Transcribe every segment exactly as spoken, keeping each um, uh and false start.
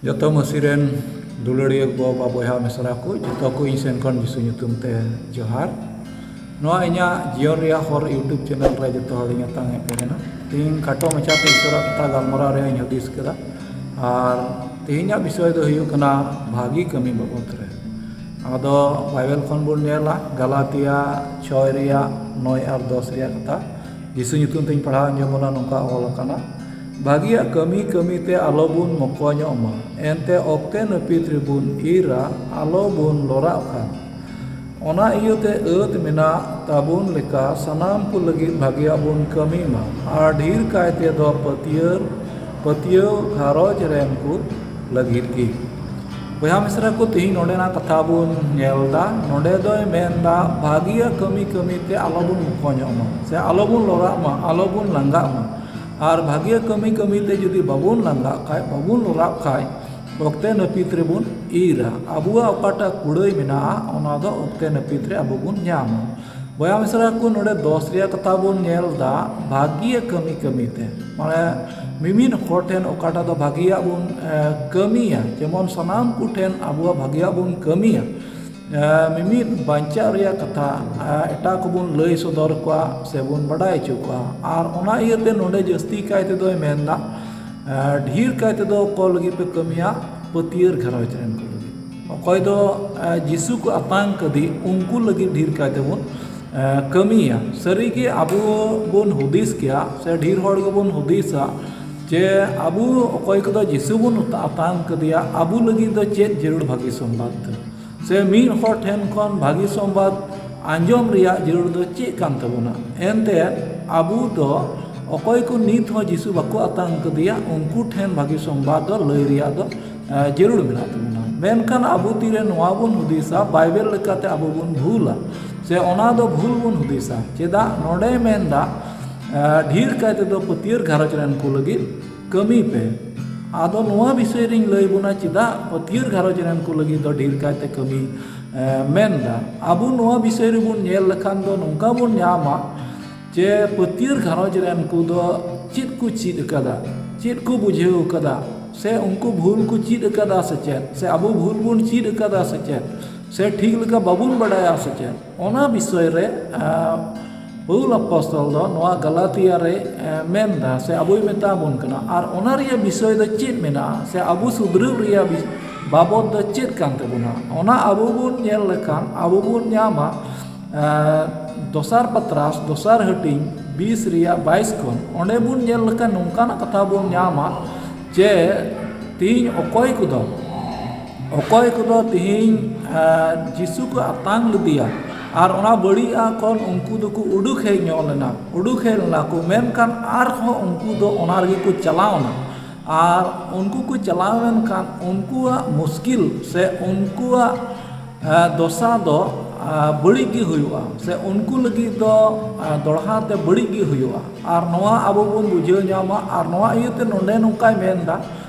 ᱡᱚᱛᱚ ᱢᱟᱹᱥᱤ ᱨᱮᱱ ᱫᱩᱞᱟᱹᱲᱤᱭᱟᱹ ᱜᱚ ᱵᱟᱵᱟ ᱵᱚᱭᱦᱟ ᱢᱤᱥᱨᱟ ᱠᱚ, ᱡᱚᱛᱚ ᱠᱚ ᱤᱧ ᱥᱮᱱ ᱠᱷᱚᱱ ᱡᱤᱥᱩ ᱧᱩᱛᱩᱢ ᱛᱮ ᱡᱚᱦᱟᱨ᱾ ᱱᱚᱣᱟ ᱤᱧᱟᱹᱜ ᱡᱤᱭᱚᱱ ᱨᱮᱭᱟᱜ ᱦᱚᱨ YouTube channel ᱨᱮ ᱡᱚᱛᱚ ᱦᱚᱲᱤᱧ ᱟᱛᱟᱝ ᱮᱫ ᱯᱮ ᱠᱟᱱᱟ᱾ ᱛᱮᱦᱮᱧ ᱠᱷᱟᱴᱚ ᱢᱟᱪᱷᱟᱛᱮ ᱤᱥᱚᱨᱟᱜ ᱠᱟᱛᱷᱟ ᱜᱟᱞᱢᱟᱨᱟᱣ ᱨᱮᱭᱟᱜ ᱤᱧ ᱦᱩᱫᱤᱥ ᱠᱮᱫᱟ᱾ ᱟᱨ ᱛᱮᱦᱮᱧᱟᱜ ᱵᱤᱥᱚᱭ ᱫᱚ ᱦᱩᱭᱩᱜ ᱠᱟᱱᱟ ᱵᱷᱟᱹᱜᱤ ᱠᱟᱹᱢᱤ ᱵᱟᱵᱚᱫ ᱨᱮ᱾ ᱟᱫᱚ ᱵᱟᱭᱵᱮᱞ ᱠᱷᱚᱱ ᱵᱚᱱ ᱧᱮᱞᱟ, ᱜᱟᱞᱟᱛᱤᱭᱟ ᱪᱷᱚᱭ ᱨᱮᱭᱟᱜ ᱱᱚᱭ ᱟᱨ ᱫᱚᱥ ᱨᱮᱭᱟᱜ ᱠᱟᱛᱷᱟ᱾ ᱡᱤᱥᱩ ᱧᱩᱛᱩᱢ ᱛᱮᱧ ᱯᱟᱲᱦᱟᱣ ᱟᱸᱡᱚᱢ ᱵᱚᱱᱟ, ᱱᱚᱝᱠᱟ ᱚᱞ ᱟᱠᱟᱱᱟ, ᱵᱷᱟᱹᱜᱤᱭᱟᱜ ᱠᱟᱹᱢᱤ ᱠᱟᱹᱢᱤ ᱛᱮ ᱟᱞᱚ ᱵᱚᱱ ᱢᱚᱠᱚᱧᱚᱜ ᱢᱟ, ᱮᱱᱛᱮ ᱚᱠᱛᱮ ᱱᱟᱹᱯᱤᱛ ᱨᱮᱵᱚᱱ ᱤᱨᱟ, ᱟᱞᱚ ᱵᱚᱱ ᱞᱚᱨᱟᱜ ᱠᱷᱟᱱ᱾ ᱚᱱᱟ ᱤᱭᱟᱹᱛᱮ ᱟᱹᱛ ᱢᱮᱱᱟᱜ ᱛᱟᱵᱚᱱ ᱞᱮᱠᱟ ᱥᱟᱱᱟᱢ ᱠᱚ ᱞᱟᱹᱜᱤᱫ ᱵᱷᱟᱹᱜᱤᱭᱟᱜ ᱵᱚᱱ ᱠᱟᱹᱢᱤ ᱢᱟ, ᱟᱨ ᱰᱷᱮᱨ ᱠᱟᱭ ᱛᱮᱫᱚ ᱯᱟᱹᱛᱭᱟᱹᱨ ᱯᱟᱹᱛᱭᱟᱹᱣ ᱜᱷᱟᱨᱚᱸᱡᱽ ᱨᱮᱱ ᱠᱚ ᱞᱟᱹᱜᱤᱫ ᱜᱮ᱾ ᱵᱚᱭᱦᱟ ᱢᱤᱥᱨᱟ ᱠᱚ, ᱛᱮᱦᱮᱧ ᱱᱚᱰᱮᱱᱟᱜ ᱠᱟᱛᱷᱟ ᱵᱚᱱ ᱧᱮᱞ ᱮᱫᱟ᱾ ᱱᱚᱰᱮ ᱫᱚᱭ ᱢᱮᱱ ᱮᱫᱟ, ᱵᱷᱟᱹᱜᱤᱭᱟᱜ ᱠᱟᱹᱢᱤ ᱠᱟᱹᱢᱤ ᱛᱮ ᱟᱞᱚ ᱵᱚᱱ ᱢᱚᱠᱚᱧᱚᱜ ᱢᱟ, ᱥᱮ ᱟᱞᱚ ᱵᱚᱱ ᱞᱚᱨᱟᱜ ᱢᱟ, ᱟᱞᱚ ᱵᱚᱱ ᱞᱟᱸᱜᱟᱜ ᱢᱟ᱾ ᱟᱨ ᱵᱷᱟᱹᱜᱤᱭᱟᱜ ᱠᱟᱹᱢᱤ ᱠᱟᱹᱢᱤ ᱛᱮ ᱡᱩᱫᱤ ᱵᱟᱵᱚᱱ ᱞᱟᱸᱜᱟᱜ ᱠᱷᱟᱡ, ᱵᱟᱵᱚᱱ ᱞᱚᱨᱟᱜ ᱠᱷᱟᱡ, ᱚᱠᱛᱮ ᱱᱟᱹᱯᱤᱛ ᱨᱮᱵᱚᱱ ᱤᱨᱟ᱾ ᱟᱵᱚᱣᱟᱜ ᱚᱠᱟᱴᱟᱜ ᱠᱩᱲᱟᱹᱭ ᱢᱮᱱᱟᱜᱼᱟ, ᱚᱱᱟ ᱫᱚ ᱚᱠᱛᱮ ᱱᱟᱹᱯᱤᱛ ᱨᱮ ᱟᱵᱚ ᱵᱚᱱ ᱧᱟᱢᱟ᱾ ᱵᱚᱭᱦᱟ ᱢᱤᱥᱨᱟ ᱠᱚ, ᱱᱚᱰᱮ ᱫᱚᱥ ᱨᱮᱭᱟᱜ ᱠᱟᱛᱷᱟ ᱵᱚᱱ ᱧᱮᱞ ᱮᱫᱟ, ᱵᱷᱟᱹᱜᱤᱭᱟᱜ ᱠᱟᱹᱢᱤ ᱠᱟᱹᱢᱤ ᱛᱮ, ᱢᱟᱱᱮ ᱢᱤᱢᱤᱫ ᱦᱚᱲ ᱴᱷᱮᱱ ᱚᱠᱟᱴᱟᱜ ᱫᱚ ᱵᱷᱟᱹᱜᱤᱭᱟᱜ ᱵᱚᱱ, ᱮ, ᱠᱟᱹᱢᱤᱭᱟ, ᱡᱮᱢᱚᱱ ᱥᱟᱱᱟᱢ ᱠᱚ ᱴᱷᱮᱱ ᱟᱵᱚᱣᱟᱜ ᱵᱷᱟᱹᱜᱤᱭᱟᱜ ᱵᱚᱱ ᱠᱟᱹᱢᱤᱭᱟ᱾ ᱮ, ᱢᱤᱢᱤᱫ ᱵᱟᱧᱪᱟᱜ ᱨᱮᱭᱟᱜ ᱠᱟᱛᱷᱟ, ᱮ, ᱮᱴᱟᱜ ᱠᱚᱵᱚᱱ ᱞᱟᱹᱭ ᱥᱚᱫᱚᱨ ᱠᱚᱣᱟ ᱥᱮ ᱵᱚᱱ ᱵᱟᱰᱟᱭ ᱦᱚᱪᱚ ᱠᱚᱣᱟ᱾ ᱟᱨ ᱚᱱᱟ ᱤᱭᱟᱹᱛᱮ ᱱᱚᱰᱮ ᱡᱟᱹᱥᱛᱤ ᱠᱟᱭ ᱛᱮᱫᱚᱭ ᱢᱮᱱᱫᱟ, ᱮ, ᱰᱷᱮᱨ ᱠᱟᱭ ᱛᱮᱫᱚ ᱚᱠᱚᱭ ᱞᱟᱹᱜᱤᱫ ᱯᱮ ᱠᱟᱹᱢᱤᱭᱟ? ᱯᱟᱹᱛᱭᱟᱹᱨ ᱜᱷᱟᱨᱚᱸᱡᱽ ᱨᱮᱱ ᱠᱚ ᱞᱟᱹᱜᱤᱫ᱾ ᱚᱠᱚᱭ ᱫᱚ, ᱮ, ᱡᱤᱥᱩ ᱠᱚ ᱟᱛᱟᱝ ᱠᱟᱫᱮ, ᱩᱱᱠᱩ ᱞᱟᱹᱜᱤᱫ ᱰᱷᱮᱨ ᱠᱟᱭ ᱛᱮᱵᱚᱱ, ᱮ, ᱠᱟᱹᱢᱤᱭᱟ᱾ ᱥᱟᱹᱨᱤᱜᱮ ᱟᱵᱚ ᱵᱚᱱ ᱦᱩᱫᱤᱥ ᱠᱮᱭᱟ, ᱥᱮ ᱰᱷᱮᱨ ᱦᱚᱲ ᱜᱮᱵᱚᱱ ᱦᱩᱫᱤᱥᱟ ᱡᱮ ᱟᱵᱚ ᱚᱠᱚᱭ ᱠᱚᱫᱚ ᱡᱤᱥᱩ ᱵᱚᱱ ᱟᱛᱟᱝ ᱠᱟᱫᱮᱭᱟ, ᱟᱵᱚ ᱞᱟᱹᱜᱤᱫ ᱫᱚ ᱪᱮᱫ ᱡᱟᱹᱨᱩᱲ ᱵᱷᱟᱹᱜᱤ ᱥᱚᱢᱵᱟᱫ ᱫᱚ? ᱥᱮ ᱢᱤᱫ ᱦᱚᱲ ᱴᱷᱮᱱ ᱠᱷᱚᱱ ᱵᱷᱟᱹᱜᱤ ᱥᱚᱢᱵᱟᱫ ᱟᱸᱡᱚᱢ ᱨᱮᱭᱟᱜ ᱡᱟᱹᱨᱩᱲ ᱫᱚ ᱪᱮᱫ ᱠᱟᱱ ᱛᱟᱵᱚᱱᱟ? ᱮᱱᱛᱮ ᱟᱵᱚ ᱫᱚ ᱚᱠᱚᱭ ᱠᱚ ᱱᱤᱛ ᱦᱚᱸ ᱡᱤᱥᱩ ᱵᱟᱠᱚ ᱟᱛᱟᱝ ᱠᱟᱫᱮᱭᱟ, ᱩᱱᱠᱩ ᱴᱷᱮᱱ ᱵᱷᱟᱹᱜᱤ ᱥᱚᱢᱵᱟᱫ ᱫᱚ ᱞᱟᱹᱭ ᱨᱮᱭᱟᱜ ᱫᱚ, ᱮ, ᱡᱟᱹᱨᱩᱲ ᱢᱮᱱᱟᱜ ᱛᱟᱵᱚᱱᱟ᱾ ᱢᱮᱱᱠᱷᱟᱱ ᱟᱵᱚ ᱛᱤᱨᱮ ᱱᱚᱣᱟ ᱵᱚᱱ ᱦᱩᱫᱤᱥᱟ, ᱵᱟᱭᱵᱮᱞ ᱞᱮᱠᱟᱛᱮ ᱟᱵᱚ ᱵᱚᱱ ᱵᱷᱩᱞᱟ, ᱥᱮ ᱚᱱᱟ ᱫᱚ ᱵᱷᱩᱞ ᱵᱚᱱ ᱦᱩᱫᱤᱥᱟ᱾ ᱪᱮᱫᱟᱜ? ᱱᱚᱰᱮᱭ ᱢᱮᱱᱫᱟ, ᱮ, ᱰᱷᱮᱨ ᱠᱟᱭ ᱛᱮᱫᱚ ᱯᱟᱹᱛᱭᱟᱹᱨ ᱜᱷᱟᱨᱚᱸᱡᱽ ᱨᱮᱱ ᱠᱚ ᱞᱟᱹᱜᱤᱫ ᱠᱟᱹᱢᱤ ᱯᱮ᱾ ᱟᱫᱚ ᱱᱚᱣᱟ ᱵᱤᱥᱚᱭ ᱨᱤᱧ ᱞᱟᱹᱭ ᱵᱚᱱᱟ, ᱪᱮᱫᱟᱜ ᱯᱟᱹᱛᱭᱟᱹᱨ ᱜᱷᱟᱨᱚᱸᱡᱽ ᱨᱮᱱ ᱠᱚ ᱞᱟᱹᱜᱤᱫ ᱫᱚ ᱰᱷᱮᱨ ᱠᱟᱭᱛᱮ ᱠᱟᱹᱢᱤ, ᱮ, ᱢᱮᱱᱫᱟ᱾ ᱟᱵᱚ ᱱᱚᱣᱟ ᱵᱤᱥᱚᱭ ᱨᱮᱵᱚᱱ ᱧᱮᱞ ᱞᱮᱠᱷᱟᱱ ᱫᱚ ᱱᱚᱝᱠᱟ ᱵᱚᱱ ᱧᱟᱢᱟ ᱡᱮ ᱯᱟᱹᱛᱭᱟᱹᱨ ᱜᱷᱟᱨᱚᱸᱡᱽ ᱨᱮᱱ ᱠᱚᱫᱚ ᱪᱮᱫ ᱠᱚ ᱪᱮᱫ ᱟᱠᱟᱫᱟ, ᱪᱮᱫ ᱠᱚ ᱵᱩᱡᱷᱟᱹᱣ ᱟᱠᱟᱫᱟ, ᱥᱮ ᱩᱱᱠᱩ ᱵᱷᱩᱞ ᱠᱚ ᱪᱮᱫ ᱟᱠᱟᱫᱟ ᱥᱮ ᱪᱮᱫ, ᱥᱮ ᱟᱵᱚ ᱵᱷᱩᱞ ᱵᱚᱱ ᱪᱮᱫ ᱟᱠᱟᱫᱟ ᱥᱮ ᱪᱮᱫ, ᱥᱮ ᱴᱷᱤᱠ ᱞᱮᱠᱟ ᱵᱟᱵᱚᱱ ᱵᱟᱰᱟᱭᱟ ᱥᱮ ᱪᱮᱫ, ᱚᱱᱟ ᱵᱤᱥᱚᱭ ᱨᱮ ᱯᱟᱹᱣᱩᱞ ᱟᱯᱚᱥᱛᱚᱞ ᱫᱚ ᱱᱚᱣᱟ ᱜᱟᱞᱟᱛᱤᱭᱟ ᱨᱮ ᱢᱮᱱᱫᱟ ᱥᱮ ᱟᱵᱚᱭ ᱢᱮᱛᱟ ᱵᱚᱱ ᱠᱟᱱᱟ, ᱟᱨ ᱚᱱᱟ ᱨᱮᱭᱟᱜ ᱵᱤᱥᱚᱭ ᱫᱚ ᱪᱮᱫ ᱢᱮᱱᱟᱜᱼᱟ ᱥᱮ ᱟᱵᱚ ᱥᱩᱫᱷᱨᱟᱹᱣ ᱨᱮᱭᱟᱜ ᱵᱟᱵᱚᱛ ᱫᱚ ᱪᱮᱫ ᱠᱟᱱ ᱛᱟᱵᱚᱱᱟ, ᱚᱱᱟ ᱟᱵᱚ ᱵᱚᱱ ᱧᱮᱞ ᱞᱮᱠᱷᱟᱱ ᱟᱵᱚ ᱵᱚᱱ ᱧᱟᱢᱟ᱾ ᱫᱚᱥᱟᱨ ᱯᱟᱛᱨᱟᱥ ᱫᱚᱥᱟᱨ ᱦᱟᱹᱴᱤᱧ ᱵᱤᱥ ᱨᱮᱭᱟᱜ ᱵᱟᱭᱤᱥ ᱠᱷᱚᱱ ᱚᱸᱰᱮ ᱵᱚᱱ ᱧᱮᱞ ᱞᱮᱠᱷᱟᱱ ᱱᱚᱝᱠᱟᱱᱟᱜ ᱠᱟᱛᱷᱟ ᱵᱚᱱ ᱧᱟᱢᱟ ᱡᱮ ᱛᱤᱦᱤᱧ ᱚᱠᱚᱭ ᱠᱚᱫᱚ ᱚᱠᱚᱭ ᱠᱚᱫᱚ ᱛᱤᱦᱤᱧ ᱡᱤᱥᱩ ᱠᱚ ᱟᱛᱟᱝ ᱞᱮᱫᱮᱭᱟ, ᱟᱨ ᱚᱱᱟ ᱵᱟᱹᱲᱤᱡ ᱟᱜ ᱠᱷᱚᱱ ᱩᱱᱠᱩ ᱫᱚᱠᱚ ᱩᱰᱩᱠ ᱦᱮᱡ ᱧᱚᱜ ᱞᱮᱱᱟ, ᱩᱰᱩᱠ ᱦᱮᱡ ᱞᱮᱱᱟ ᱠᱚ, ᱢᱮᱱᱠᱷᱟᱱ ᱟᱨᱦᱚᱸ ᱩᱱᱠᱩ ᱫᱚ ᱚᱱᱟ ᱨᱮᱜᱮ ᱠᱚ ᱪᱟᱞᱟᱣ ᱮᱱᱟ᱾ ᱟᱨ ᱩᱱᱠᱩ ᱠᱚ ᱪᱟᱞᱟᱣ ᱮᱱ ᱠᱷᱟᱱ ᱩᱱᱠᱩᱣᱟᱜ ᱢᱩᱥᱠᱤᱞ ᱥᱮ ᱩᱱᱠᱩᱣᱟᱜ ᱫᱚᱥᱟ ᱫᱚ ᱵᱟᱹᱲᱤᱡ ᱜᱮ ᱦᱩᱭᱩᱜᱼᱟ, ᱥᱮ ᱩᱱᱠᱩ ᱞᱟᱹᱜᱤᱫ ᱫᱚ ᱫᱚᱲᱦᱟ ᱛᱮ ᱵᱟᱹᱲᱤᱡ ᱜᱮ ᱦᱩᱭᱩᱜᱼᱟ᱾ ᱟᱨ ᱱᱚᱣᱟ ᱟᱵᱚ ᱵᱚᱱ ᱵᱩᱡᱷᱟᱹᱣ ᱧᱟᱢᱟ᱾ ᱟᱨ ᱱᱚᱣᱟ ᱤᱭᱟᱹᱛᱮ ᱱᱚᱰᱮ ᱱᱚᱝᱠᱟᱭ ᱢᱮᱱᱫᱟ,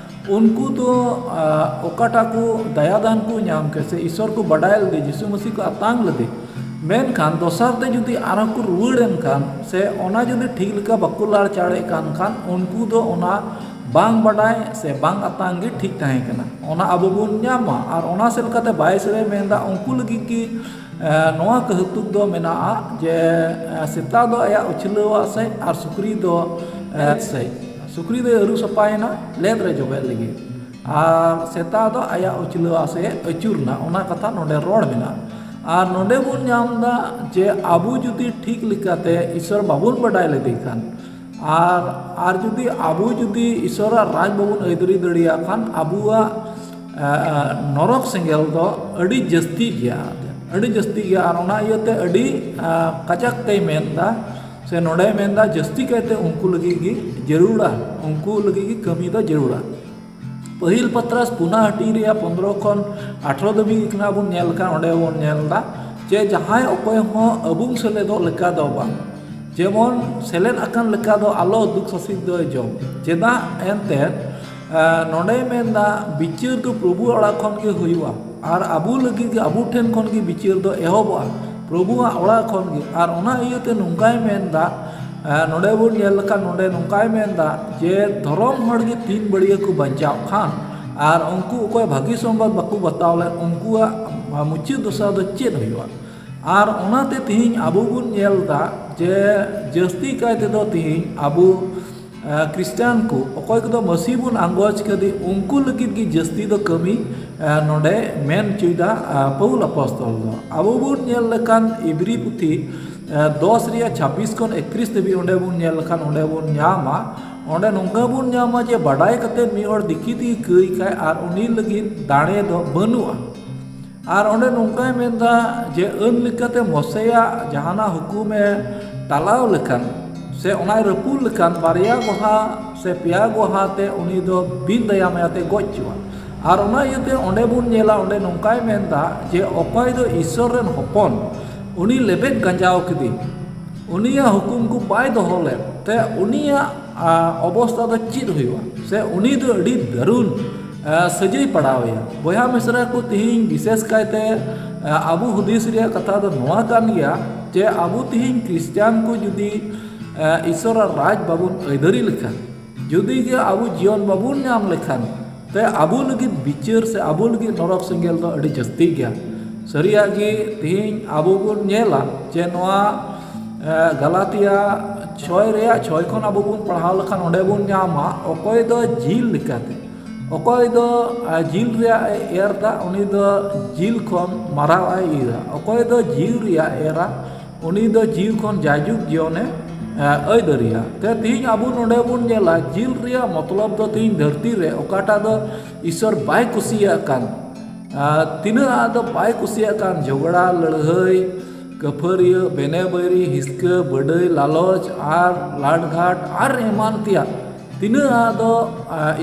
ᱩᱱᱠᱩ ᱫᱚ ᱚᱠᱟᱴᱟᱜ ᱠᱚ ᱫᱟᱭᱟ ᱫᱟᱱ ᱠᱚ ᱧᱟᱢ ᱠᱮᱫ ᱥᱮ ᱤᱥᱚᱨ ᱠᱚ ᱵᱟᱰᱟᱭ ᱞᱮᱫᱮ, ᱡᱤᱥᱩ ᱢᱟᱹᱥᱤ ᱠᱚ ᱟᱛᱟᱝ ᱞᱮᱫᱮ, ᱢᱮᱱᱠᱷᱟᱱ ᱫᱚᱥᱟᱨ ᱛᱮ ᱡᱩᱫᱤ ᱟᱨᱦᱚᱸ ᱠᱚ ᱨᱩᱣᱟᱹᱲ ᱮᱱ ᱠᱷᱟᱱ ᱥᱮ ᱚᱱᱟ ᱡᱩᱫᱤ ᱴᱷᱤᱠ ᱞᱮᱠᱟ ᱵᱟᱠᱚ ᱞᱟᱲᱪᱟᱲᱮᱫ ᱠᱟᱱ ᱠᱷᱟᱱ ᱩᱱᱠᱩ ᱫᱚ ᱚᱱᱟ ᱵᱟᱝ ᱵᱟᱰᱟᱭ ᱥᱮ ᱵᱟᱝ ᱟᱛᱟᱝ ᱜᱮ ᱴᱷᱤᱠ ᱛᱟᱦᱮᱸ ᱠᱟᱱᱟ᱾ ᱚᱱᱟ ᱟᱵᱚ ᱵᱚᱱ ᱧᱟᱢᱟ᱾ ᱟᱨ ᱚᱱᱟ ᱥᱮᱫ ᱞᱮᱠᱟᱛᱮ ᱵᱟᱭᱤᱥ ᱨᱮ ᱢᱮᱱᱫᱟ, ᱩᱱᱠᱩ ᱞᱟᱹᱜᱤᱫ ᱜᱮ ᱱᱚᱣᱟ ᱠᱟᱹᱦᱩᱛᱩᱠ ᱫᱚ ᱢᱮᱱᱟᱜᱼᱟ ᱡᱮ ᱥᱮᱛᱟ ᱫᱚ ᱟᱭᱟᱜ ᱩᱪᱷᱞᱟᱹᱣᱟᱜ ᱥᱮᱫ ᱟᱨ ᱥᱩᱠᱨᱤ ᱫᱚ ᱥᱮᱫ ᱥᱩᱠᱨᱤ ᱫᱚᱭ ᱟᱹᱨᱩ ᱥᱟᱯᱷᱟᱭᱮᱱᱟ ᱞᱮᱫ ᱨᱮ ᱡᱚᱵᱮᱜ ᱞᱟᱹᱜᱤᱫ, ᱟᱨ ᱥᱮᱛᱟ ᱫᱚ ᱟᱭᱟᱜ ᱩᱪᱷᱞᱟᱹᱣᱟᱜ ᱥᱮᱫ ᱟᱹᱪᱩᱨ ᱮᱱᱟ᱾ ᱚᱱᱟ ᱠᱟᱛᱷᱟ ᱱᱚᱰᱮ ᱨᱚᱲ ᱢᱮᱱᱟᱜᱼᱟ᱾ ᱟᱨ ᱱᱚᱰᱮ ᱵᱚᱱ ᱧᱟᱢ ᱮᱫᱟ ᱡᱮ ᱟᱵᱚ ᱡᱩᱫᱤ ᱴᱷᱤᱠ ᱞᱮᱠᱟᱛᱮ ᱤᱥᱚᱨ ᱵᱟᱵᱚᱱ ᱵᱟᱰᱟᱭ ᱞᱮᱫᱮ ᱠᱷᱟᱱ, ᱟᱨ ᱟᱨ ᱡᱩᱫᱤ ᱟᱵᱚ ᱡᱩᱫᱤ ᱤᱥᱚᱨᱟᱜ ᱨᱟᱡᱽ ᱵᱟᱵᱚᱱ ᱟᱹᱭᱫᱟᱹᱨᱤ ᱫᱟᱲᱮᱭᱟᱜ ᱠᱷᱟᱱ ᱟᱵᱚᱣᱟᱜ ᱱᱚᱨᱚᱠ ᱥᱮᱸᱜᱮᱞ ᱫᱚ ᱟᱹᱰᱤ ᱡᱟᱹᱥᱛᱤ ᱜᱮᱭᱟ, ᱟᱹᱰᱤ ᱡᱟᱹᱥᱛᱤ ᱜᱮᱭᱟ᱾ ᱟᱨ ᱚᱱᱟ ᱤᱭᱟᱹᱛᱮ ᱟᱹᱰᱤ ᱠᱟᱡᱟᱠ ᱛᱮᱭ ᱢᱮᱱᱫᱟ ᱥᱮ ᱱᱚᱰᱮᱭ ᱢᱮᱱᱫᱟ ᱡᱟᱹᱥᱛᱤ ᱠᱟᱭᱛᱮ ᱩᱱᱠᱩ ᱞᱟᱹᱜᱤᱫ ᱜᱮ ᱡᱟᱹᱨᱩᱲᱟ, ᱩᱱᱠᱩ ᱞᱟᱹᱜᱤᱫ ᱜᱮ ᱠᱟᱹᱢᱤ ᱫᱚ ᱡᱟᱹᱨᱩᱲᱟ᱾ ᱯᱟᱹᱦᱤᱞ ᱯᱟᱛᱨᱟᱥ ᱯᱩᱱᱟ ᱦᱟᱹᱴᱤᱧ ᱨᱮᱭᱟᱜ ᱯᱚᱱᱫᱽᱨᱚ ᱠᱷᱚᱱ ᱟᱴᱷᱨᱚ ᱫᱷᱟᱹᱵᱤᱡ ᱠᱟᱱᱟ ᱵᱚᱱ ᱧᱮᱞ ᱠᱷᱟᱱ ᱚᱸᱰᱮ ᱵᱚᱱ ᱧᱮᱞ ᱮᱫᱟ ᱡᱮ ᱡᱟᱦᱟᱸᱭ ᱚᱠᱚᱭ ᱦᱚᱸ ᱟᱹᱵᱩᱢ ᱥᱮᱞᱮᱫᱚᱜ ᱞᱮᱠᱟ ᱫᱚ ᱵᱟᱝ, ᱡᱮᱢᱚᱱ ᱥᱮᱞᱮᱫ ᱟᱠᱟᱱ ᱞᱮᱠᱟ ᱫᱚ ᱟᱞᱚ ᱫᱩᱠ ᱥᱟᱹᱥᱤᱫ ᱫᱚᱭ ᱡᱚᱢ᱾ ᱪᱮᱫᱟᱜ ᱮᱱᱛᱮᱫ ᱱᱚᱰᱮᱭ ᱢᱮᱱᱫᱟ ᱵᱤᱪᱟᱹᱨ ᱫᱚ ᱯᱨᱚᱵᱷᱩ ᱚᱲᱟᱜ ᱠᱷᱚᱱ ᱜᱮ ᱦᱩᱭᱩᱜᱼᱟ, ᱟᱨ ᱟᱵᱚ ᱞᱟᱹᱜᱤᱫ ᱜᱮ ᱟᱵᱚ ᱴᱷᱮᱱ ᱠᱷᱚᱱ ᱜᱮ ᱵᱤᱪᱟᱹᱨ ᱫᱚ ᱮᱦᱚᱵᱚᱜᱼᱟ, ᱯᱨᱚᱵᱷᱩᱣᱟᱜ ᱚᱲᱟᱜ ᱠᱷᱚᱱ ᱜᱮ᱾ ᱟᱨ ᱚᱱᱟ ᱤᱭᱟᱹᱛᱮ ᱱᱚᱝᱠᱟᱭ ᱢᱮᱱᱫᱟ, ᱱᱚᱰᱮ ᱵᱚᱱ ᱧᱮᱞ ᱞᱮᱠᱷᱟᱱ ᱱᱚᱰᱮ ᱱᱚᱝᱠᱟᱭ ᱢᱮᱱᱫᱟ ᱡᱮ ᱫᱷᱚᱨᱚᱢ ᱦᱚᱲ ᱜᱮ ᱛᱤᱱ ᱵᱟᱹᱲᱭᱟᱹ ᱠᱚ ᱵᱟᱧᱪᱟᱣ ᱠᱷᱟᱱ ᱟᱨ ᱩᱱᱠᱩ ᱚᱠᱚᱭ ᱵᱷᱟᱹᱜᱤ ᱥᱚᱢᱵᱟᱫ ᱵᱟᱠᱚ ᱵᱟᱛᱟᱣ ᱞᱮᱫ ᱩᱱᱠᱩᱣᱟᱜ ᱢᱩᱪᱟᱹᱫ ᱫᱚᱥᱟ ᱫᱚ ᱪᱮᱫ ᱦᱩᱭᱩᱜᱼᱟ? ᱟᱨ ᱚᱱᱟᱛᱮ ᱛᱤᱦᱤᱧ ᱟᱵᱚ ᱵᱚᱱ ᱧᱮᱞ ᱮᱫᱟ ᱡᱮ ᱡᱟᱹᱥᱛᱤ ᱠᱟᱭ ᱛᱮᱫᱚ ᱛᱤᱦᱤᱧ ᱟᱵᱚ ᱠᱷᱨᱤᱥᱴᱟᱱ ᱠᱚ ᱚᱠᱚᱭ ᱠᱚᱫᱚ ᱢᱟᱹᱥᱤ ᱵᱚᱱ ᱟᱸᱜᱚᱪ ᱠᱟᱫᱮ ᱩᱱᱠᱩ ᱞᱟᱹᱜᱤᱫ ᱜᱮ ᱡᱟᱹᱥᱛᱤ ᱫᱚ ᱠᱟᱹᱢᱤ ᱱᱚᱰᱮ ᱢᱮᱱ ᱦᱚᱪᱚᱭᱮᱫᱟ᱾ ᱯᱟᱹᱣᱩᱞ ᱟᱯᱚᱥᱛᱚᱞ ᱫᱚ ᱟᱵᱚ ᱵᱚᱱ ᱧᱮᱞ ᱞᱮᱠᱷᱟᱱ ᱤᱵᱨᱤ ᱯᱩᱛᱷᱤ ᱫᱚᱥ ᱨᱮᱭᱟᱜ ᱪᱷᱟᱵᱵᱤᱥ ᱠᱷᱚᱱ ᱮᱠᱛᱨᱤᱥ ᱫᱷᱟᱹᱵᱤᱡ ᱚᱸᱰᱮ ᱵᱚᱱ ᱧᱮᱞ ᱞᱮᱠᱷᱟᱱ ᱚᱸᱰᱮ ᱵᱚᱱ ᱧᱟᱢᱟ᱾ ᱚᱸᱰᱮ ᱱᱚᱝᱠᱟ ᱵᱚᱱ ᱧᱟᱢᱟ ᱡᱮ ᱵᱟᱰᱟᱭ ᱠᱟᱛᱮ ᱢᱤᱫ ᱦᱚᱲ ᱫᱤᱠᱤ ᱛᱮᱜᱮ ᱠᱟᱹᱭ ᱠᱷᱟᱭ ᱟᱨ ᱩᱱᱤ ᱞᱟᱹᱜᱤᱫ ᱫᱟᱲᱮ ᱫᱚ ᱵᱟᱹᱱᱩᱜᱼᱟ᱾ ᱟᱨ ᱚᱸᱰᱮ ᱱᱚᱝᱠᱟᱭ ᱢᱮᱱᱫᱟ ᱡᱮ ᱟᱹᱱ ᱞᱮᱠᱟᱛᱮ ᱢᱚᱥᱮᱭᱟᱜ ᱡᱟᱦᱟᱱᱟᱜ ᱦᱩᱠᱩᱢᱮ ᱴᱟᱞᱟᱣ ᱞᱮᱠᱷᱟᱱ ᱥᱮ ᱚᱱᱟᱭ ᱨᱟᱹᱯᱩᱫ ᱞᱮᱠᱷᱟᱱ ᱵᱟᱨᱭᱟ ᱜᱚᱦᱟ ᱥᱮ ᱯᱮᱭᱟ ᱜᱚᱦᱟ ᱛᱮ ᱩᱱᱤ ᱫᱚ ᱵᱤᱱ ᱫᱟᱭᱟ ᱢᱟᱭᱟ ᱛᱮ ᱜᱚᱡ ᱦᱚᱪᱚᱜᱼᱟ᱾ ᱟᱨ ᱚᱱᱟ ᱤᱭᱟᱹᱛᱮ ᱚᱸᱰᱮ ᱵᱚᱱ ᱧᱮᱞᱟ ᱚᱸᱰᱮ ᱱᱚᱝᱠᱟᱭ ᱢᱮᱱᱫᱟ ᱡᱮ ᱚᱠᱚᱭ ᱫᱚ ᱤᱥᱥᱚᱨ ᱨᱮᱱ ᱦᱚᱯᱚᱱ ᱩᱱᱤ ᱞᱮᱵᱮᱫ ᱜᱟᱸᱡᱟᱣ ᱠᱮᱫᱮ ᱩᱱᱤᱭᱟᱜ ᱦᱩᱠᱩᱢ ᱠᱚ ᱵᱟᱭ ᱫᱚᱦᱚ ᱞᱮᱫ ᱛᱮ ᱩᱱᱤᱭᱟᱜ ᱚᱵᱚᱥᱛᱟ ᱫᱚ ᱪᱮᱫ ᱦᱩᱭᱩᱜᱼᱟ? ᱥᱮ ᱩᱱᱤ ᱫᱚ ᱟᱹᱰᱤ ᱫᱟᱹᱨᱩᱱ ᱥᱟᱹᱡᱟᱹᱭ ᱯᱟᱲᱟᱣ ᱮᱭᱟ᱾ ᱵᱚᱭᱦᱟ ᱢᱤᱥᱨᱟ ᱠᱚ ᱛᱮᱦᱮᱧ ᱵᱤᱥᱮᱥ ᱠᱟᱭᱛᱮ ᱟᱵᱚ ᱦᱩᱫᱤᱥ ᱨᱮᱭᱟᱜ ᱠᱟᱛᱷᱟ ᱫᱚ ᱱᱚᱣᱟ ᱠᱟᱱ ᱜᱮᱭᱟ ᱡᱮ ᱟᱵᱚ ᱛᱮᱦᱮᱧ ᱠᱷᱨᱤᱥᱴᱟᱱ ᱠᱚ ᱡᱩᱫᱤ ᱤᱥᱚᱨᱟᱜ ᱨᱟᱡᱽ ᱵᱟᱵᱚᱱ ᱟᱹᱭᱫᱟᱹᱨᱤ ᱞᱮᱠᱷᱟᱱ ᱡᱩᱫᱤ ᱜᱮ ᱟᱵᱚ ᱡᱤᱭᱚᱱ ᱵᱟᱵᱚᱱ ᱧᱟᱢ ᱞᱮᱠᱷᱟᱱ ᱛᱮ ᱟᱵᱚ ᱞᱟᱹᱜᱤᱫ ᱵᱤᱪᱟᱹᱨ ᱥᱮ ᱟᱵᱚ ᱞᱟᱹᱜᱤᱫ ᱱᱚᱨᱚᱠ ᱥᱮᱸᱜᱮᱞ ᱫᱚ ᱟᱹᱰᱤ ᱡᱟᱹᱥᱛᱤ ᱜᱮᱭᱟ᱾ ᱥᱟᱹᱨᱤᱭᱟᱜ ᱜᱮ ᱛᱮᱦᱮᱧ ᱟᱵᱚ ᱵᱚᱱ ᱧᱮᱞᱟ ᱡᱮ ᱱᱚᱣᱟ ᱜᱟᱞᱟᱛᱤᱭᱟ ᱪᱷᱚᱭ ᱨᱮᱭᱟᱜ ᱪᱷᱚᱭ ᱠᱷᱚᱱ ᱟᱵᱚ ᱵᱚᱱ ᱯᱟᱲᱦᱟᱣ ᱞᱮᱠᱷᱟᱱ ᱚᱸᱰᱮ ᱵᱚᱱ ᱧᱟᱢᱟ ᱚᱠᱚᱭ ᱫᱚ ᱡᱤᱞ ᱞᱮᱠᱟᱛᱮ ᱚᱠᱚᱭ ᱫᱚ ᱡᱤᱞ ᱨᱮᱭᱟᱜ ᱮ ᱮᱨ ᱫᱟ ᱩᱱᱤ ᱫᱚ ᱡᱤᱞ ᱠᱷᱚᱱ ᱢᱟᱨᱟᱣ ᱟᱭ ᱤᱨᱟ᱾ ᱚᱠᱚᱭ ᱫᱚ ᱡᱤᱣᱤ ᱨᱮᱭᱟᱜ ᱮᱨᱟ ᱩᱱᱤ ᱫᱚ ᱡᱤᱣᱤ ᱠᱷᱚᱱ ᱡᱟᱭᱡᱩᱜᱽ ᱡᱤᱭᱚᱱᱮ ᱟᱹᱭᱫᱟᱹᱨᱤᱭᱟ᱾ ᱛᱮ ᱛᱮᱦᱮᱧ ᱟᱵᱚ ᱱᱚᱰᱮ ᱵᱚᱱ ᱧᱮᱞᱟ ᱡᱤᱞ ᱨᱮᱭᱟᱜ ᱢᱚᱛᱞᱚᱵ ᱫᱚ ᱛᱮᱦᱮᱧ ᱫᱷᱟᱹᱨᱛᱤ ᱨᱮ ᱚᱠᱟᱴᱟᱜ ᱫᱚ ᱤᱥᱚᱨ ᱵᱟᱭ ᱠᱩᱥᱤᱭᱟᱜ ᱠᱟᱱ ᱛᱤᱱᱟᱹᱜ ᱟᱜ ᱫᱚ ᱵᱟᱭ ᱠᱩᱥᱤᱭᱟᱜ ᱠᱟᱱ ᱡᱷᱚᱜᱽᱲᱟ ᱞᱟᱹᱲᱦᱟᱹᱭ ᱠᱟᱹᱯᱷᱟᱹᱨᱤᱭᱟᱹ ᱵᱮᱱᱮ ᱵᱟᱹᱭᱨᱤ ᱦᱤᱥᱠᱟᱹ ᱵᱟᱹᱰᱟᱹᱭ ᱞᱟᱞᱚᱪ ᱟᱨ ᱞᱟᱴᱜᱷᱟᱴ ᱟᱨ ᱮᱢᱟᱱ ᱛᱮᱭᱟᱜ ᱛᱤᱱᱟᱹᱜ ᱟᱜ ᱫᱚ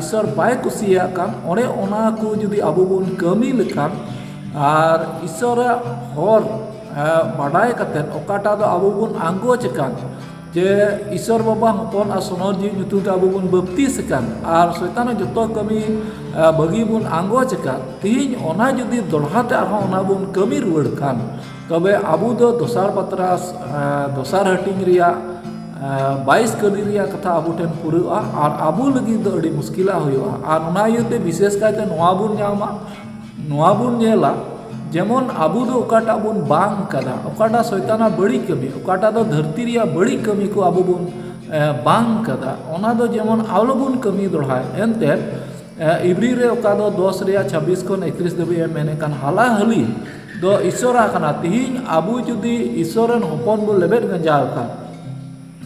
ᱤᱥᱚᱨ ᱵᱟᱭ ᱠᱩᱥᱤᱭᱟᱜ ᱠᱟᱱ ᱚᱱᱮ ᱚᱱᱟ ᱠᱚ ᱡᱩᱫᱤ ᱟᱵᱚ ᱵᱚᱱ ᱠᱟᱹᱢᱤ ᱞᱮᱠᱷᱟᱱ ᱟᱨ ᱤᱥᱚᱨᱟᱜ ᱦᱚᱨ ᱵᱟᱰᱟᱭ ᱠᱟᱛᱮᱫ ᱚᱠᱟᱴᱟᱜ ᱫᱚ ᱟᱵᱚ ᱵᱚᱱ ᱟᱸᱜᱚᱪ ᱟᱠᱟᱱ ᱡᱮ ᱤᱥᱚᱨ ᱵᱟᱵᱟ ᱦᱚᱯᱚᱱ ᱟᱨ ᱥᱚᱱᱚᱛ ᱡᱤᱣᱤ ᱧᱩᱛᱩᱢ ᱛᱮ ᱟᱵᱚ ᱵᱚᱱ ᱵᱟᱯᱛᱤᱥ ᱟᱠᱟᱱ ᱟᱨ ᱥᱚᱭᱛᱟᱱᱟᱜ ᱡᱚᱛᱚ ᱠᱟᱹᱢᱤ ᱵᱟᱹᱜᱤ ᱵᱚᱱ ᱟᱸᱜᱚᱪ ᱟᱠᱟᱫ ᱛᱮᱦᱮᱧ ᱚᱱᱟ ᱡᱩᱫᱤ ᱫᱚᱲᱦᱟ ᱛᱮ ᱟᱨᱦᱚᱸ ᱚᱱᱟ ᱵᱚᱱ ᱠᱟᱹᱢᱤ ᱨᱩᱣᱟᱹᱲ ᱠᱷᱟᱱ ᱛᱚᱵᱮ ᱟᱵᱚ ᱫᱚ ᱫᱚᱥᱟᱨ ᱯᱟᱛᱨᱟᱥ ᱫᱚᱥᱟᱨ ᱦᱟᱹᱴᱤᱧ ᱨᱮᱭᱟᱜ ᱵᱟᱭᱤᱥ ᱠᱟᱹᱞᱤ ᱨᱮᱭᱟᱜ ᱠᱟᱛᱷᱟ ᱟᱵᱚ ᱴᱷᱮᱱ ᱯᱩᱨᱟᱹᱜᱼᱟ ᱟᱨ ᱟᱵᱚ ᱞᱟᱹᱜᱤᱫ ᱫᱚ ᱟᱹᱰᱤ ᱢᱩᱥᱠᱤᱞᱟᱜ ᱦᱩᱭᱩᱜᱼᱟ᱾ ᱟᱨ ᱚᱱᱟ ᱤᱭᱟᱹᱛᱮ ᱵᱤᱥᱮᱥ ᱠᱟᱭᱛᱮ ᱱᱚᱣᱟ ᱵᱚᱱ ᱧᱟᱢᱟ, ᱱᱚᱣᱟ ᱵᱚᱱ ᱧᱮᱞᱟ, ᱡᱮᱢᱚᱱ ᱟᱵᱚ ᱫᱚ ᱚᱠᱟᱴᱟᱜ ᱵᱚᱱ ᱵᱟᱝ ᱠᱟᱫᱟ, ᱚᱠᱟᱴᱟᱜ ᱥᱚᱭᱛᱟᱱᱟᱜ ᱵᱟᱹᱲᱤᱡ ᱠᱟᱹᱢᱤ, ᱚᱠᱟᱴᱟᱜ ᱫᱚ ᱫᱷᱟᱹᱨᱛᱤ ᱨᱮᱭᱟᱜ ᱵᱟᱹᱲᱤᱡ ᱠᱟᱹᱢᱤ ᱠᱚ ᱟᱵᱚ ᱵᱚᱱ ᱮ, ᱵᱟᱝ ᱠᱟᱫᱟ, ᱚᱱᱟ ᱫᱚ ᱡᱮᱢᱚᱱ ᱟᱞᱚᱵᱚᱱ ᱠᱟᱹᱢᱤ ᱫᱚᱲᱦᱟᱭ᱾ ᱮᱱᱛᱮᱫ ᱮ, ᱤᱵᱨᱤ ᱨᱮ ᱚᱠᱟ ᱫᱚ ᱫᱚᱥ ᱨᱮᱭᱟᱜ ᱪᱷᱟᱵᱵᱤᱥ ᱠᱷᱚᱱ ᱮᱠᱛᱨᱤᱥ ᱫᱷᱟᱹᱵᱤᱡ ᱮ ᱢᱮᱱᱮᱫ ᱠᱟᱱ, ᱦᱟᱞᱟ ᱦᱟᱹᱞᱤ ᱫᱚ ᱤᱥᱚᱨᱟᱜ ᱠᱟᱱᱟ᱾ ᱛᱤᱦᱤᱧ ᱟᱵᱚ ᱡᱩᱫᱤ ᱤᱥᱚᱨ ᱨᱮᱱ ᱦᱚᱯᱚᱱ ᱵᱚᱱ ᱞᱮᱵᱮᱫ ᱜᱟᱸᱡᱟᱣ ᱠᱷᱟᱱ,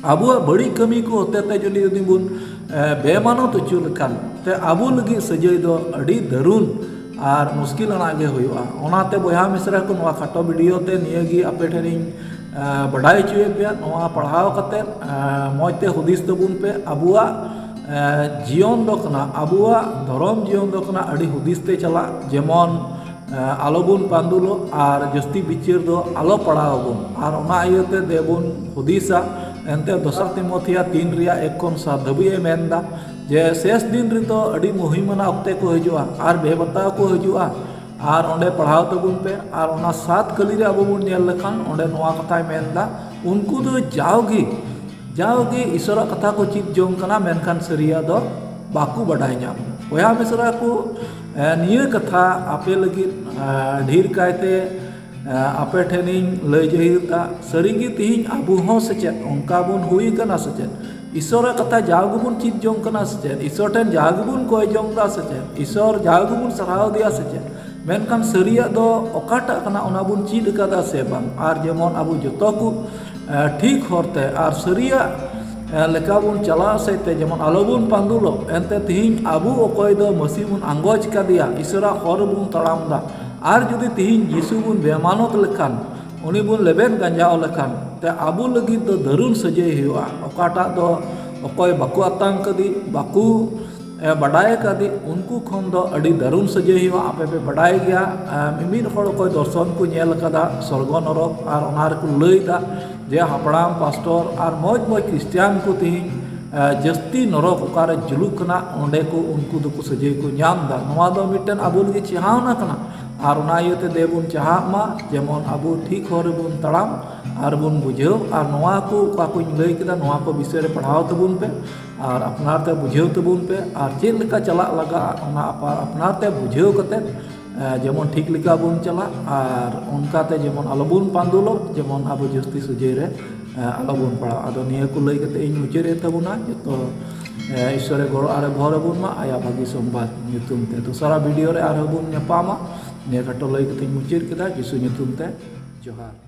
ᱟᱵᱚᱣᱟᱜ ᱵᱟᱹᱲᱤᱡ ᱠᱟᱹᱢᱤ ᱠᱚ ᱦᱚᱛᱮᱛᱮ ᱡᱩᱫᱤ, ᱡᱩᱫᱤ ᱵᱚᱱ ᱮ, ᱵᱮᱢᱟᱱᱚᱛ ᱦᱚᱪᱚ ᱞᱮᱠᱷᱟᱱ, ᱛᱮ ᱟᱵᱚ ᱞᱟᱹᱜᱤᱫ ᱥᱟᱹᱡᱟᱹᱭ ᱫᱚ ᱟᱹᱰᱤ ᱫᱟᱹᱨᱩᱱ ᱟᱨ ᱢᱩᱥᱠᱤᱞ ᱟᱱᱟᱜ ᱜᱮ ᱦᱩᱭᱩᱜᱼᱟ᱾ ᱚᱱᱟᱛᱮ ᱵᱚᱭᱦᱟ ᱢᱤᱥᱨᱟ ᱠᱚ, ᱱᱚᱣᱟ ᱠᱷᱟᱴᱚ ᱵᱷᱤᱰᱤᱭᱳ ᱛᱮ ᱱᱤᱭᱟᱹ ᱜᱮ ᱟᱯᱮ ᱴᱷᱮᱱᱤᱧ ᱮ, ᱵᱟᱰᱟᱭ ᱦᱚᱪᱚᱭᱮᱫ ᱯᱮᱭᱟ᱾ ᱱᱚᱣᱟ ᱯᱟᱲᱦᱟᱣ ᱠᱟᱛᱮ ᱮ, ᱢᱚᱡᱽ ᱛᱮ ᱦᱩᱫᱤᱥ ᱛᱟᱵᱚᱱ ᱯᱮ᱾ ᱟᱵᱚᱣᱟᱜ ᱮ, ᱡᱤᱭᱚᱱ ᱫᱚ ᱠᱟᱱᱟ, ᱟᱵᱚᱣᱟᱜ ᱫᱷᱚᱨᱚᱢ ᱡᱤᱭᱚᱱ ᱫᱚ ᱠᱟᱱᱟ ᱟᱹᱰᱤ ᱦᱩᱫᱤᱥ ᱛᱮ ᱪᱟᱞᱟᱜ, ᱡᱮᱢᱚᱱ ᱮ, ᱟᱞᱚᱵᱚᱱ ᱯᱟᱹᱱᱫᱩᱞᱚᱜ ᱟᱨ ᱡᱟᱹᱥᱛᱤ ᱵᱤᱪᱟᱹᱨ ᱫᱚ ᱟᱞᱚ ᱯᱟᱲᱟᱣ ᱟᱵᱚᱱ᱾ ᱟᱨ ᱚᱱᱟ ᱤᱭᱟᱹᱛᱮ ᱫᱮᱵᱚᱱ ᱦᱩᱫᱤᱥᱟ᱾ ᱮᱱᱛᱮ ᱫᱚᱥᱟᱨ ᱛᱤᱢᱳᱛᱷᱤᱭᱟ ᱛᱤᱱ ᱨᱮᱭᱟᱜ ᱮᱠ ᱠᱷᱚᱱ ᱥᱟᱛ ᱫᱷᱟᱹᱵᱤᱡ ᱮ ᱢᱮᱱᱫᱟ ᱡᱮ ᱥᱮᱥ ᱫᱤᱱ ᱨᱮᱫᱚ ᱟᱹᱰᱤ ᱢᱩᱦᱤᱢ ᱟᱱᱟᱜ ᱚᱠᱛᱮ ᱠᱚ ᱦᱤᱡᱩᱜᱼᱟ ᱟᱨ ᱵᱮᱵᱟᱛᱟ ᱠᱚ ᱦᱤᱡᱩᱜᱼᱟ᱾ ᱟᱨ ᱚᱸᱰᱮ ᱯᱟᱲᱦᱟᱣ ᱛᱟᱵᱚᱱ ᱯᱮ᱾ ᱟᱨ ᱚᱱᱟ ᱥᱟᱛ ᱠᱟᱹᱞᱤ ᱨᱮ ᱟᱵᱚ ᱵᱚᱱ ᱧᱮᱞ ᱞᱮᱠᱷᱟᱱ, ᱚᱸᱰᱮ ᱱᱚᱣᱟ ᱠᱟᱛᱷᱟᱭ ᱢᱮᱱᱫᱟ, ᱩᱱᱠᱩ ᱫᱚ ᱡᱟᱣᱜᱮ, ᱡᱟᱣᱜᱮ ᱤᱥᱚᱨᱟᱜ ᱠᱟᱛᱷᱟ ᱠᱚ ᱪᱮᱫ ᱡᱚᱝ ᱠᱟᱱᱟ, ᱢᱮᱱᱠᱷᱟᱱ ᱥᱟᱹᱨᱤᱭᱟᱜ ᱫᱚ ᱵᱟᱠᱚ ᱵᱟᱰᱟᱭ ᱧᱟᱢ᱾ ᱵᱚᱭᱦᱟ ᱢᱤᱥᱨᱟ ᱠᱚ, ᱮ, ᱱᱤᱭᱟᱹ ᱠᱟᱛᱷᱟ ᱟᱯᱮ ᱞᱟᱹᱜᱤᱫ, ᱮ, ᱰᱷᱮᱨ ᱠᱟᱭᱛᱮ, ᱮ, ᱟᱯᱮ ᱴᱷᱮᱱᱤᱧ ᱞᱟᱹᱭ ᱡᱟᱹᱦᱤᱨ ᱫᱟ᱾ ᱥᱟᱹᱨᱤᱜᱮ ᱛᱤᱦᱤᱧ ᱟᱵᱚ ᱦᱚᱸ ᱥᱮᱪᱮᱫ ᱚᱱᱠᱟ ᱵᱚᱱ ᱦᱩᱭ ᱠᱟᱱᱟ ᱥᱮᱪᱮᱫ? ᱤᱥᱚᱨᱟᱜ ᱠᱟᱛᱷᱟ ᱡᱟᱣ ᱜᱮᱵᱚᱱ ᱪᱮᱫ ᱡᱚᱝ ᱠᱟᱱᱟ ᱥᱮᱪᱮᱫ? ᱤᱥᱚᱨ ᱴᱷᱮᱱ ᱡᱟᱣ ᱜᱮᱵᱚᱱ ᱠᱚᱭ ᱡᱚᱝ ᱫᱟ ᱥᱮᱪᱮᱫ? ᱤᱥᱚᱨ ᱡᱟᱣ ᱜᱮᱵᱚᱱ ᱥᱟᱨᱦᱟᱣ ᱫᱮᱭᱟ ᱥᱮᱪᱮᱫ? ᱢᱮᱱᱠᱷᱟᱱ ᱥᱟᱹᱨᱤᱭᱟᱜ ᱫᱚ ᱚᱠᱟᱴᱟᱜ ᱠᱟᱱᱟ, ᱚᱱᱟ ᱵᱚᱱ ᱪᱮᱫ ᱟᱠᱟᱫᱟ ᱥᱮ ᱵᱟᱝ? ᱟᱨ ᱡᱮᱢᱚᱱ ᱟᱵᱚ ᱡᱚᱛᱚ ᱠᱚ, ᱮ, ᱴᱷᱤᱠ ᱦᱚᱨᱛᱮ ᱟᱨ ᱥᱟᱹᱨᱤᱭᱟᱜ, ᱮ, ᱞᱮᱠᱟ ᱵᱚᱱ ᱪᱟᱞᱟᱜ ᱥᱮᱫ ᱛᱮ ᱡᱮᱢᱚᱱ ᱟᱞᱚᱵᱚᱱ ᱯᱟᱹᱱᱫᱩᱞᱚᱜ᱾ ᱮᱱᱛᱮ ᱛᱤᱦᱤᱧ ᱟᱵᱚ ᱚᱠᱚᱭ ᱫᱚ ᱢᱟᱹᱥᱤ ᱵᱚᱱ ᱟᱸᱜᱚᱪ ᱠᱟᱫᱮᱭᱟ, ᱤᱥᱚᱨᱟᱜ ᱦᱚᱨ ᱵᱚᱱ ᱛᱟᱲᱟᱢ ᱫᱟ, ᱟᱨ ᱡᱩᱫᱤ ᱛᱤᱦᱤᱧ ᱡᱤᱥᱩ ᱵᱚᱱ ᱵᱮᱢᱟᱱᱚᱛ ᱞᱮᱠᱷᱟᱱ, ᱩᱱᱤ ᱵᱚᱱ ᱞᱮᱵᱮᱫ ᱜᱟᱸᱡᱟᱣ ᱞᱮᱠᱷᱟᱱ, ᱛᱮ ᱟᱵᱚ ᱞᱟᱹᱜᱤᱫ ᱫᱚ ᱫᱟᱹᱨᱩᱱ ᱥᱟᱹᱡᱟᱹᱭ ᱦᱩᱭᱩᱜᱼᱟ᱾ ᱚᱠᱟᱴᱟᱜ ᱫᱚ ᱚᱠᱚᱭ ᱵᱟᱠᱚ ᱟᱛᱟᱝ ᱠᱟᱫᱮ, ᱵᱟᱠᱚ, ᱮ, ᱵᱟᱰᱟᱭ ᱠᱟᱫᱮ, ᱩᱱᱠᱩ ᱠᱷᱚᱱ ᱫᱚ ᱟᱹᱰᱤ ᱫᱟᱹᱨᱩᱱ ᱥᱟᱹᱡᱟᱹᱭ ᱦᱩᱭᱩᱜᱼᱟ᱾ ᱟᱯᱮ ᱯᱮ ᱵᱟᱰᱟᱭ ᱜᱮᱭᱟ, ᱮ, ᱢᱤᱢᱤᱫ ᱦᱚᱲ ᱚᱠᱚᱭ ᱫᱚᱨᱥᱚᱱ ᱠᱚ ᱧᱮᱞ ᱠᱟᱫᱟ ᱥᱚᱨᱜᱚ ᱱᱚᱨᱚᱠ, ᱟᱨ ᱚᱱᱟ ᱨᱮᱠᱚ ᱞᱟᱹᱭ ᱫᱟ ᱡᱮ ᱦᱟᱯᱲᱟᱢ, ᱯᱟᱥᱴᱚᱨ ᱟᱨ ᱢᱚᱡᱽ ᱢᱚᱡᱽ ᱠᱷᱨᱤᱥᱴᱤᱭᱟᱱ ᱠᱚ ᱛᱮᱦᱮᱧ ᱡᱟᱹᱥᱛᱤ ᱱᱚᱨᱚᱠ ᱚᱠᱟᱨᱮ ᱡᱩᱞᱩᱜ ᱠᱟᱱᱟ, ᱚᱸᱰᱮ ᱠᱚ, ᱩᱱᱠᱩ ᱫᱚᱠᱚ ᱥᱟᱹᱡᱟᱹᱭ ᱠᱚ ᱧᱟᱢ ᱮᱫᱟ᱾ ᱱᱚᱣᱟ ᱫᱚ ᱢᱤᱫᱴᱮᱱ ᱟᱵᱚ ᱞᱟᱹᱜᱤᱫ ᱪᱮᱦᱟᱣᱱᱟ ᱠᱟᱱᱟ᱾ ᱟᱨ ᱚᱱᱟ ᱤᱭᱟᱹᱛᱮ ᱫᱮ ᱵᱚᱱ ᱪᱟᱦᱟᱜ ᱢᱟ, ᱡᱮᱢᱚᱱ ᱟᱵᱚ ᱴᱷᱤᱠ ᱦᱚᱨ ᱨᱮᱵᱚᱱ ᱛᱟᱲᱟᱢ ᱟᱨ ᱵᱚᱱ ᱵᱩᱡᱷᱟᱹᱣ᱾ ᱟᱨ ᱱᱚᱣᱟ ᱠᱚ ᱚᱠᱟ ᱠᱚᱧ ᱞᱟᱹᱭ ᱠᱮᱫᱟ, ᱱᱚᱣᱟ ᱠᱚ ᱵᱤᱥᱚᱭ ᱨᱮ ᱯᱟᱲᱦᱟᱣ ᱛᱟᱵᱚᱱ ᱯᱮ ᱟᱨ ᱟᱯᱱᱟᱨ ᱛᱮ ᱵᱩᱡᱷᱟᱹᱣ ᱛᱟᱵᱚᱱ ᱯᱮ᱾ ᱟᱨ ᱪᱮᱫ ᱞᱮᱠᱟ ᱪᱟᱞᱟᱜ ᱞᱟᱜᱟᱜᱼᱟ, ᱚᱱᱟ ᱟᱯᱟᱨ ᱟᱯᱱᱟᱨ ᱛᱮ ᱵᱩᱡᱷᱟᱹᱣ ᱠᱟᱛᱮ, ᱮ, ᱡᱮᱢᱚᱱ ᱴᱷᱤᱠ ᱞᱮᱠᱟ ᱵᱚᱱ ᱪᱟᱞᱟᱜ ᱟᱨ ᱚᱱᱠᱟᱛᱮ ᱡᱮᱢᱚᱱ ᱟᱞᱚᱵᱚᱱ ᱯᱟᱹᱰᱩᱞᱚᱜ, ᱡᱮᱢᱚᱱ ᱟᱵᱚ ᱡᱟᱹᱥᱛᱤ ᱥᱟᱹᱡᱟᱹᱭ ᱨᱮ, ᱮ, ᱟᱞᱚᱵᱚᱱ ᱯᱟᱲᱟᱜ᱾ ᱟᱫᱚ ᱱᱤᱭᱟᱹ ᱠᱚ ᱞᱟᱹᱭ ᱠᱟᱛᱮ ᱤᱧ ᱢᱩᱪᱟᱹᱫ ᱮᱫ ᱛᱟᱵᱚᱱᱟ᱾ ᱡᱚᱛᱚ, ᱮ, ᱤᱥᱥᱚᱨᱮ ᱜᱚᱲᱚ ᱟᱨᱮ ᱵᱷᱚᱨ ᱟᱵᱚᱱ ᱢᱟ ᱟᱭᱟᱜ ᱵᱷᱟᱹᱜᱤ ᱥᱚᱢᱵᱟᱫ ᱧᱩᱛᱩᱢ ᱛᱮ᱾ ᱫᱚᱥᱟᱨᱟ ᱵᱷᱤᱰᱤᱭᱳ ᱨᱮ ᱟᱨᱦᱚᱸ ᱵᱚᱱ ᱧᱟᱯᱟᱢᱟ᱾ ᱱᱤᱭᱟᱹ ᱠᱷᱟᱴᱚ ᱞᱟᱹᱭ ᱠᱟᱛᱮᱧ ᱢᱩᱪᱟᱹᱫ ᱠᱮᱫᱟ᱾ ᱡᱤᱥᱩ ᱧᱩᱛᱩᱢ ᱛᱮ ᱡᱚᱦᱟᱨ᱾